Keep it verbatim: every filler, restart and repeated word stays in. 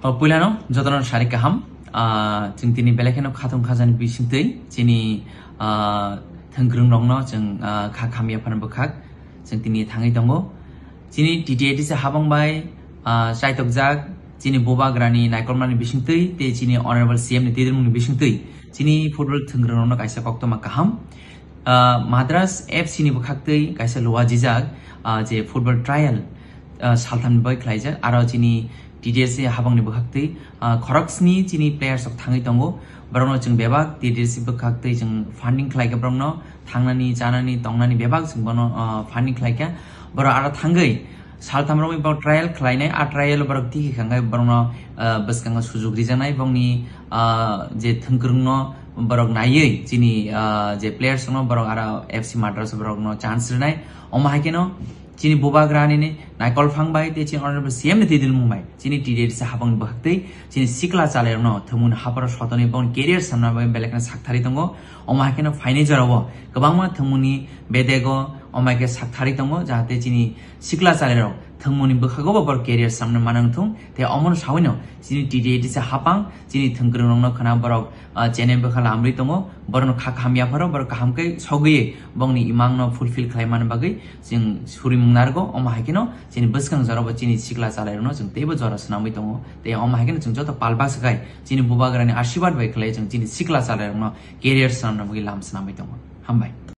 O puilano jotono sari kaham, ah, chwng tini belai kheno khatung khajani bisingtwi chini, ah, thwngkwrwngrokno chwng, ah, kha khamya phano bwkhak chwng tini thangwi tongo. Chini T T A D C habang bai, ah, chaitokjak chini bubagrani naikolmani bisingtwi tei chini Honorable C M ni twidirmungni bisingtwi chini football thwngkwrwngrokno kaisa koktwma kaham. Ah, Madras F C ni bwkhaktwi kaisa luajijak, ah, je football trial, ah, salthamni bai khlaijak, aro chini T T A D C habangni bwkhaktwi, ah, khoroksni chini players rok thangwi tongo. Borokno chwng bebak T T A D C bwkhaktwi chwng funding khlaikha borokno, thangnani, chanani, tongnani bebak chwng bono, ah, funding khlaikha. Borok aro thangwi saltham romwi borok trial khlainai, a trial borok tiki khangai borokno, ah, bwskango sujuk rijaknai, bongni, ah, je thwngkwrwngno borok naiwi chini, ah, je players rokno borok aro F C Madras borokno chance rwnai. Omo hai kheno chini bubagrani ni naikol phang bai tei chini Honorable C M ni twidirmung bai chini T T A D C habangni bwkhaktwi chini sikla chalairokno thwngmungni hapharo sotoni bongni career samna bai belai kheno sakthari tongo. Omo hai kheno phainai jorao kwbangma thwngmungni bedego omo hai khe sakthari tongo, jahate chini sikla chalairok thwngmungni bwkhago bo borok career samna manang thung. Tei omono sawino chini T T A D C hapang chini thwngkwrwngrokno khna borok, ah, chene bwkha lamri tongo, borokno kha khamya pharo borok kaham khe sogwi bongni imangno fulfill khlai man bagwi chwng surimung narwgo. Omo hai kheno chini bwskang jorabo chini sikla chalairokno chwng teibo jora swnamwi tongo, tei omo hai kheno chwng joto pal baksa khai chini bubagrani asirwad bai khlai chwng chini sikla chalairokno career swnamna bagwi lam swnamwi tongo. Hambai.